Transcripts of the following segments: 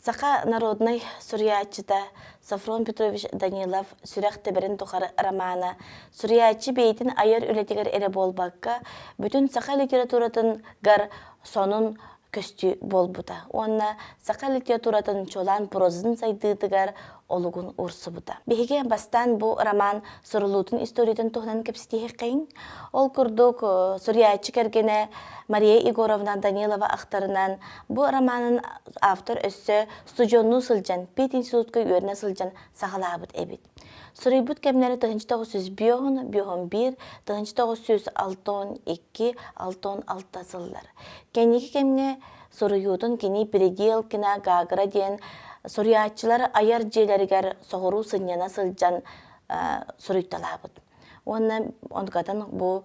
Саха народнай суруйааччыта Софрон Петрович Данилов «Сүрэх тэбэрин тухары» романа суруйааччы бэйэтин айар үлэтигэр эрэ буолбакка, бүтүн саха литературатыгар сонун көстүү буолбута уонна саха литературатын чуолаан прозатын сайдыытыгар олугун уурсубута. Биһиги бастаан бу роман суруллуутун историятын туһунан кэпсэтиэххэйиҥ. Ол курдук, суруйааччы кэргэнэ Мария Егоровна Данилова ахтарынан, бу романын автор өссө студеннуу сылдьан, пединститутка үөрэнэ сылдьан саҕалаабыт эбит. Суруйбут кэмнэрэ 1905, 51, 1962, 66 сыллар. Кэнники кэмҥэ суруйуутун кини Переделкина, Гагра диэн суруйааччылар айар дьиэлэригэр соҕуруу сынньана сылдьан суруйталаабыт. Уонна онтукатын бу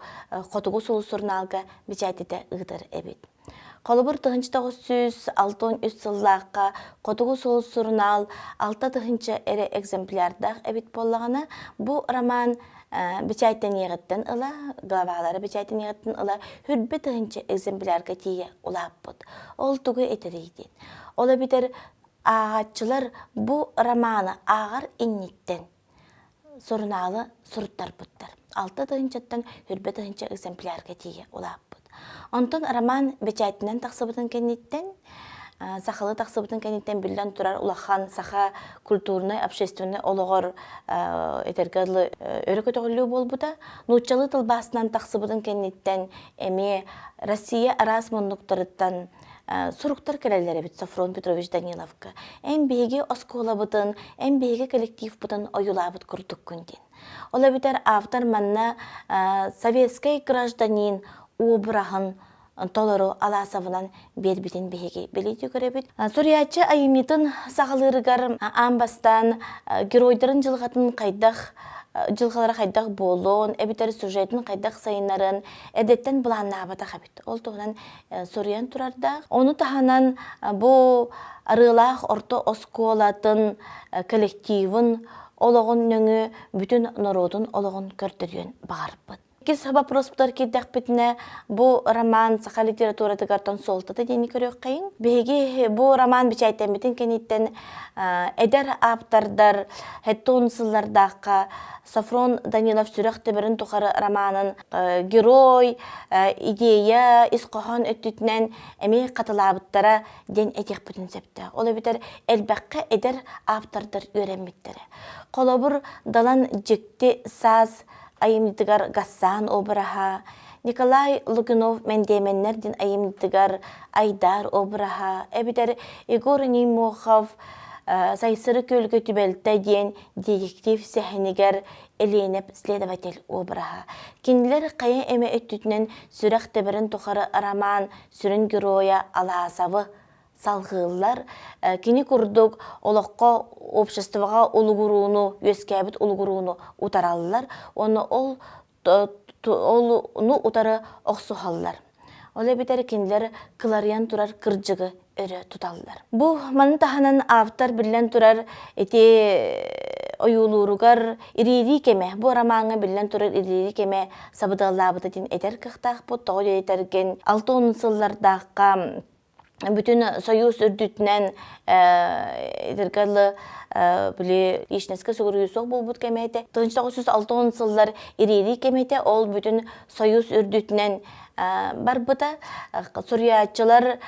Хотугу сулус сурунаалга бэчээтитэ ыытар эбит. Холобур, 1963 сыллаахха Хотугу сулус сурунаал 6 000 эрэ экземплярдаах эбит буоллаҕына, бу роман бэчээттэниэҕиттэн ыла, главалара бэчээттэниэҕиттэн ыла хүрбэ тыһыынча экземплярга тиийэ улааппыт. Ол тугу этэрий диэн. Ол эбэтэр ааҕааччылар бу романы ааҕар инниттэн сурунаалы суруттарбыттар. 6 тыһыынчаттан хүрбэ тыһыынча экземплярга тиийэ улааппыт. Онтон роман бэчээтинэн тахсыбытын кэнниттэн сахалыы тахсыбытын кэнниттэн биллэн турар улахан саха культурнай общественнай олоҕор этэргэ дылы өрө көтөҕүллүү буолбута. Нууччалыы тылбаасынан тахсыбытын кэнниттэн эмиэ Россия араас муннуктарыттан суруктар кэлэллэр эбит Софрон Петрович Даниловка. Эн биһиги оскуолабытын, эн биһиги коллективпытын ойуулаабыт курдуккун диэн. Ол эбэтэр автор манна советскай гражданин обраһын толору Аласовынан биэрбитин биһиги билии көрөбүт. Суруйааччы айымньытын саҕалыырыгар аан бастаан геройдарын дьылҕатын хайдах дьылҕалара хайдах буолуон, эбэтэр сюжетин хайдах сайыннарын эрдэттэн былааннаабатах эбит. Ол туһунан суруйан турардаах. Ону таһынан бу Арыылаах орто оскуолатын коллективын олоҕун нөҥүө бүтүн норуотун олоҕун көрдөрүөн баҕарбыт. Иккис вопроспутар киирдэхпитинэ, бу роман саха литературатыгар суолтата диэни көрүөххэйиҥ. Биһиги бу роман бэчээттэммитин кэнниттэн эдэр ааптардар хэттон сыллардаахха Софрон Данилов «Сүрэх тэбэрин тухары» романын герой, идея, ис хоһоон өттүтүнэн эмиэ хатылаабыттара диэн этиэхпитин сөптөөх. Ол эбэтэр элбэххэ эдэр ааптардар үөрэммиттэрэ. Холобур, Далан дьикти саас айымньытыгар Гассан обраһа, Николай Лугинов Мэндиэмэннэр диэн айымньытыгар Айдар обраһа, эбэтэр Егор Неймохов Сайсары күөлгэ түбэлтэ диэн детектив сэһэнигэр Элиэнэп следователь обраһа. Кинилэр хайа эмэ өттүтүнэн сүрэх тэбэрин тухары роман сүрүн геройа Аласовы салҕыыллар. Кини курдук олоххо обществоҕа улугурууну, үөскээбит улугурууну утараллар уонна ол олуну утары охсуһаллар. Ол эбэтэр кинилэр кыларыйан турар кырдьыгы өрө туталлар. Бу маны таһынан автор биллэн турар ити ойуулууругар ириирии кэмэ, бу ромаҥҥа биллэн турар ириирии кэмэ сабыдыаллаабыта диэн этэр кыахтаахпыт. Тоҕо диэтэргин 60 сыллардаахха бүтүн Союз үрдүтүнэн этэргэ дылы били личностька сүгүрүйүү суох буолбут кэмэ этэ. 1960 сыллар ириирии кэмэ этэ. Ол бүтүн Союз үрдүтүнэн барбыта. Суруйааччылар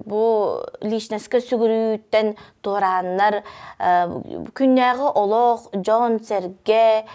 бу личностька сүгүрүйүүттэн туорааннар күннээҕи олох, дьон-сэргэ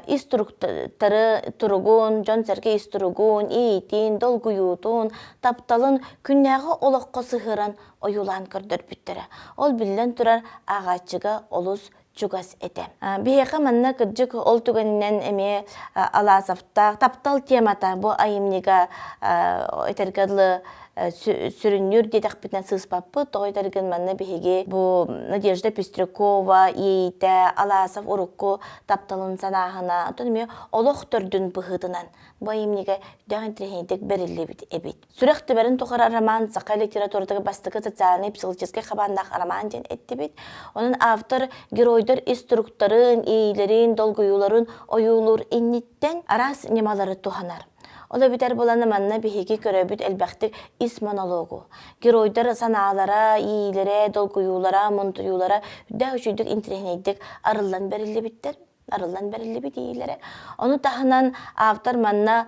ис туруктары туругун, дьон-сэргэ ис туругун, иитин, долгуйуутун, тапталын күннээҕи олоххо сыһыаран ойуулаан көрдөрбүттэрэ. Ол биллэн турар ааҕааччыга олус чугас этэ. Биһиэхэ манна кырдьык ол түгэнинэн эмиэ Аласовтаах таптал темата бу айымньыга этэргэ дылы сүрүннүүр диэтэхпитинэ сыыспаппыт. Тоҕо этэргин манна биһиги бу Надежда Пестрякова иэйиитэ Аласов урукку тапталын санааһына, оттон эмиэ олох төрдүн быһыытынан бу айымньыга дээх интэриэһинэйдик бэриллибит эбит. Сүрэх тэбэрин тухары роман саха литературатыгар бастакы социальнай психологическай хабааннаах роман диэн эттибит. Онон автор геройдар ис туруктарын, иэйиилэрин, долгуйууларын ойуулуур инниттэн араас ньымалары туһанар. Ол эбэтэр булан манна биһиги көрөбүт элбэхтик ис монологу. Геройдар санаалара, иилэрэ, долгуйуулара, мунтуйуулара үрдээх үчүйдүк интэриэһинэйдик арыллан бэриллибиттэр арыллан бэриллибит иилэрэ. Ону таһынан автор манна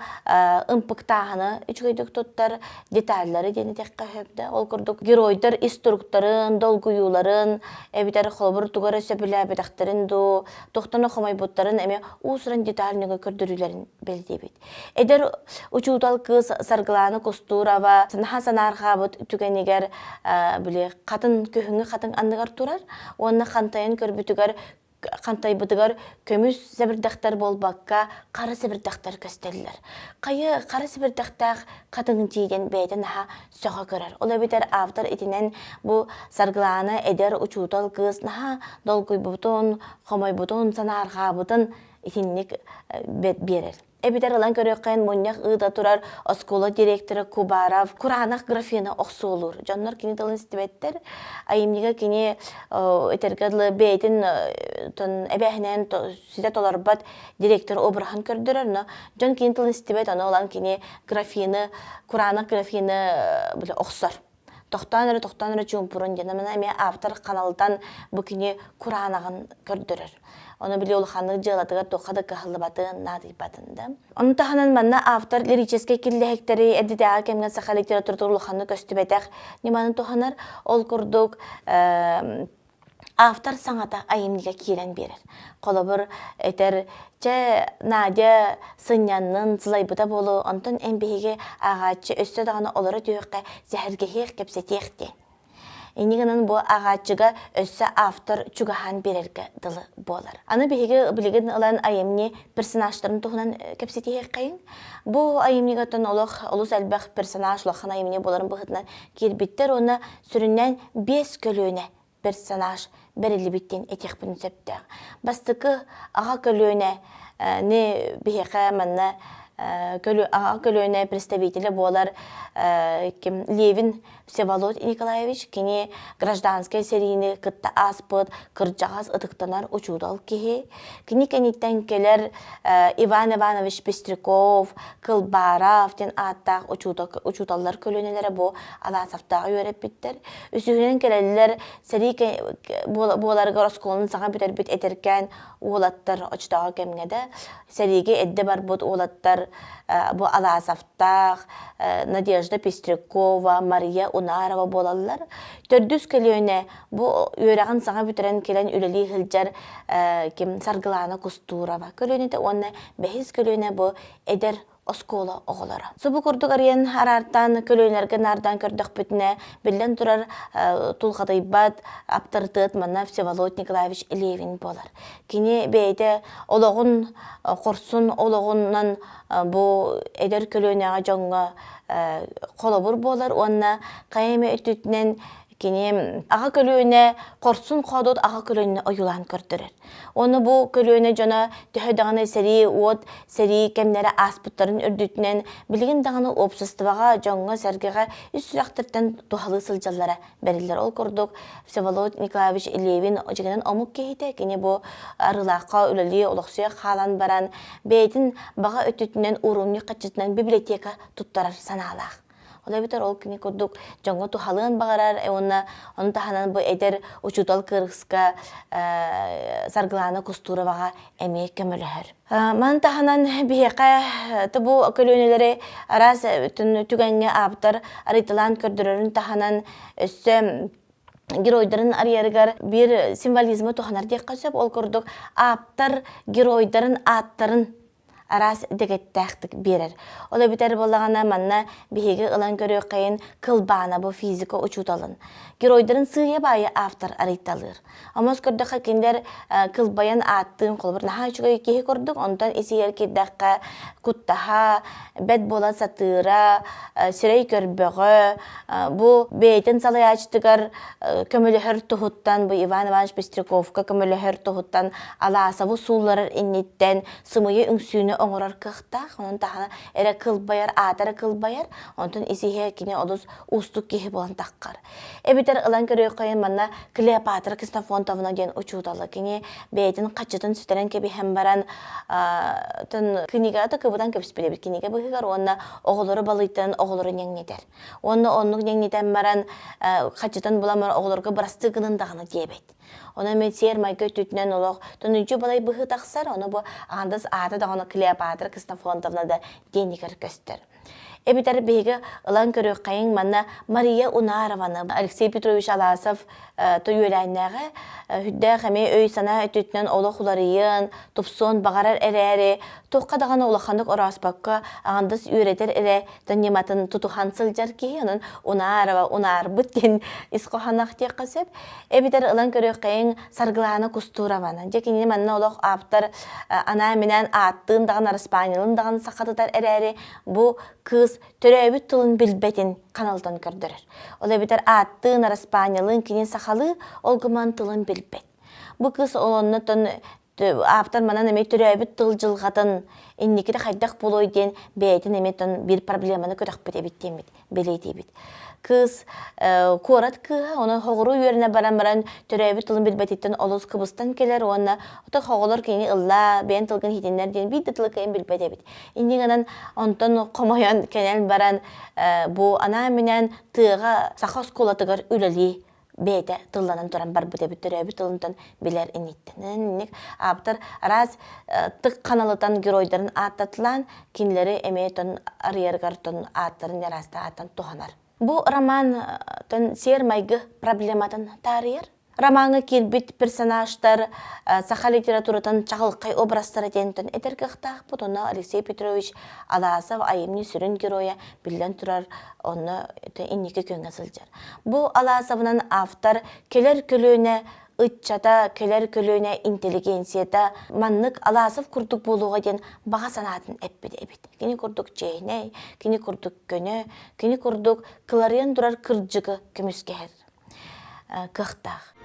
ымпыктааһыны үчүгэйдик туттар деталлары диэн этиэххэ сөп да. Ол курдук геройдар ис туруктарын, долгуйууларын, эбэтэр холобур тугу эрэ сөбүлээбэтэхтэрин дуу, тохтоно хомойбуттарын эмиэ уус-уран детальныга көрдөрүүлэрин бэлиэтиибит. Эдэр учуутал кыыс Саргылаана Кустурова наһаа санаарҕаабыт түгэнигэр били хатын күһүҥҥү хатыҥ анныгар турар уонна хантайан көрбүтүгэр хантайбытыгар көмүс сэбирдэхтэр буолбакка хара сэбирдэхтэр көстөллөр. Хайы хара сэбирдэхтээх хатыҥ тиийэн бэйэтэ наһаа сөҕө көрөр. Ол эбэтэр автор итинэн бу Саргылаана эдэр учуутал кыыс наһаа долгуйбутун, хомойбутун, санаарҕаабытын итинник биэрэр. Эбэтэр ылан көрүөххэ мунньах ыыта турар оскуола директора Кубаров кураанах графины охсуолуур. Дьоннор кини тылын истибэттэр. Айымньыга кини этэргэ дылы бэйэтин эбээһинэһин ситэ толорбот директор обраһын көрдөрөр, но дьон кини тылын истибэт, ону ылан кини графины, кураанах графины охсор. Тохтоон эрэ, тохтоон эрэ чуумпурун диэн. Мана эмиэ автор ханалытан бу кини кураанаҕын көрдөрөр. Ону били улаханнык дьыалатыгар туохха да кыһаллыбатын, наадыйбатын да. Ону таһынан манна автор лирическэй киллэһиктэри эрдэтээҕи кэмҥэ саха литературатыгар улаханнык көстүбэтэх ньыманы туһанар. Ол курдук автор саҥата айымньыга киирэн биэрэр. Холобур, этэр, чэ, Надя сынньаннын, сылайбыта буолуо, онтон эн биһиги ааҕааччы өссө даҕаны олоро түһүөххэ, сэһэргэһиэх, кэпсэтиэх диэн. Инньэ гынан бу ааҕааччыга өссө автор чугаһаан биэрэргэ дылы буолар. Аны биһиги билигин ылан айымньы персонажтарын туһунан кэпсэтиһиэххэйиҥ. Бу айымньыга оттон олох олус элбэх персонаж улахан айымньы буоларын быһыытынан киирбиттэр уонна сүрүннээн биэс көлүөнэ персонаж бэриллибит диэн этиэхпин сөптөөх. Бастакы аҕа көлүөнэ не биһиэхэ манна аҕа көлүөнэ представителэ буолар ким Левин Всеволод Николаевич кини гражданскай сэриини кытта ааспыт кырдьаҕас ытыктанар учуутал киһи. Кини кэнниттэн кэлэр Иван Иванович Пестряков, Кылбаров диэн ааттаах учууталлар көлүөнэлэрэ бу Аласовтааҕы үөрэппиттэр. Үсүһүнэн кэлэллэр сэрии буоларыгар оскуоланы саҥа бүтэрбит эдэркээн уолаттар оччотооҕу кэмҥэ да сэриигэ эрдэ барбыт уолаттар бу Аласовтаах, Надежда Пестрякова, Мария Унарова буолаллар. Төрдүс көлүөнэ бу үөрэҕин саҥа бүтэрэн кэлэн үлэлии сылдьар ким Саргылаана Кустурова көлүөнэтэ уонна бэһис көлүөнэ бу эдэр оскуола оҕолоро. Субу курдук арыйан араартаан көлүөнэлэргэ наардаан көрдөхпүтүнэ, биллэн турар, тулхадыйбат аптарытыат манна Всеволод Николаевич Левин буолар. Кини бэйэтэ олоҕун хорсун олоҕунан бу эдэр көлүөнэҕэ дьоҥҥо холобур буолар уонна хайа эмэ өттүтүнэн Кини аҕа көлүөнэ хорсун хоодуот аҕа көлүөнэни ойуулаан көрдөрөр. Уонна бу көлүөнэ дьоно төһө даҕаны сэрии уот сэрии кэмнэрэ ааспыттарын үрдүтүнэн билигин даҕаны уопсастыбаҕа, дьоҥҥо-сэргэҕэ үс сүрэхтэртэн туһалыы сылдьаллара бэриллэр. Ол курдук Всеволод Николаевич Левин дьиҥинэн омук киһитэ, кини бу Арыылаахха үлэлии олохсуйа хаалан баран бэйэтин баҕа өттүтүнэн уурунньук хаччытынан библиотека туттарар санаалаах. Ол эбэтэр ол кини курдук дьоҥҥо туһалыан баҕарар уонна ону таһынан бу эдэр учуутал кыргызка Саргылаана Кустуроваҕа эмиэ көмөлөһөр. Маны таһынан биһиэхэ бу көлүөнэлэри араас түгэҥҥэ ааптар арыйталаан көрдөрөрүн таһынан өссө геройдарын арыйарыгар биир символизмы туһанар диэххэ сөп. Ол курдук ааптар геройдарын ааттарын араас дэгэттээхтик биэрэр. Ол эбэтэр буоллаҕына манна биһиги ылан көрүөххэйин Кылбаана бу физика учууталын. Геройдарын сыыйа-баайы автор арыйталыыр. Омос көрдөххө кинилэр кылбайан ааттыын холобур наһаа үчүгэй киһи курдук, онтон исигэр киирдэххэ куттаһа, бэт буола сатыыра, сирэй көрбөҕө, бу бэйэтин салайааччытыгар көмөлөһөр туһуттан, бу Иван Иванович Пестряковка көмөлөһөр туһуттан Аласовы суулларар инниттэн сымыйа үҥсүүнү оҥорор кыахтаах, онон таһына эрэ кылбайар, аата эрэ кылбайар, онтон ис-иһэ кини олус уустук киһи буолан таххар. Эбэтэр ылан көрүөххэ манна Клеопатра Ксенофонтовна диэн учуутала кини бэйэтин хаччытын сүтэрэн кэбиһэн баран тон кинигэҕэ да кыбытан кэбиспит эбит кинигэ быһыгар уонна оҕолору балыйтан оҕолору ньэҥнэтэр. Уонна оннук ньэҥнэтэн баран хаччытын булан баран оҕолорго бырастыы гынын даҕаны диэбит. Онон мен сиэр-майгы өттүтүнэн олох тонуйдьу балай быһыы тахсар, ону бу аҥардас аата даҕаны Клеопатра Ксенофонтовна да диэнигэр көстөр. Эбэтэр биһиги ылан көрүөххэйиҥ манна Мария Унарованы, Алексей Петрович Аласов үөлээннээҕэ үрдээх эмиэ өй-санаа өттүтүнэн олох уларыйыан, тупсуон баҕарар эрээри, туохха даҕаны улаханнык орооспокко аҥардас үөрэтэр эрэ ньыматын тутуһан сылдьар киһи, онон Унарова унаарбыт диэн ис хоһоонноох диэххэ сөп. Эбэтэр ылан көрүөххэйиҥ Саргылаана Кустурованы. Дьэ кинини манна олох ааптар анаан-минээн ааттыын даҕаны араспаанньалыын даҕаны сахатытар эрээри бу кыыс төрөөбүт тылын билбэтин ханалытан көрдөрөр. Ол эбэтэр ааттыын араспаанньалыын кини сахалыы ол гынан тылын билбэт. Бу кыыс ол оннуттан ааптар манан эмиэ төрөөбүт тыл дьылҕатын инникитэ хайдах буолуой диэн бэйэтин эмиэ биир проблеманы көтөхпүт эбит диэммит бэлиэтиибит. Кыыс куорат кыыһа, онон хоҕуруу үөрэнэ баран баран төрөөбүт тылын билбэтиттэн олус кыбыстан кэлэр уонна ото хоҕолор кинини ыллаа, бэйэн тылгын иһитиннэр диэн биир да тылы кыайан билбэт эбит. Инньэ гынан онтон хомойон кэлэн баран бу анаан-минээн тыаҕа саха оскуолатыгар үлэлии бэйэтэ тылланан туран барбыт эбит төрөөбүт тылынтан билэр инниттэн. Инник ааптар араас тык ханалытан геройдарын ааттатылаан кинилэри эмиэ тон арыйарыгар тон ааттарын араастаан ааттан туһанар. Бу роман тон сиэр-майгы проблематын таарыйар. Ромаҥҥа киирбит персонажтар саха литературатын чаҕылхай образтара диэнтэн этэр кыахтаахпыт. Онно Алексей Петрович Аласов айымньы сүрүн геройа биллэн турар онно инники күөҥҥэ сылдьар. Бу Аласовынан автор кэлэр көлүөнэ ыччата, кэлэр көлүөнэ интеллигенцията маннык Аласов курдук буолуоҕа диэн баҕа санаатын эппит эбит. Кини курдук чиэһинэй, кини курдук көнө, кини курдук кыларыйан турар кырдьыгы көмүскэһэр кыахтаах.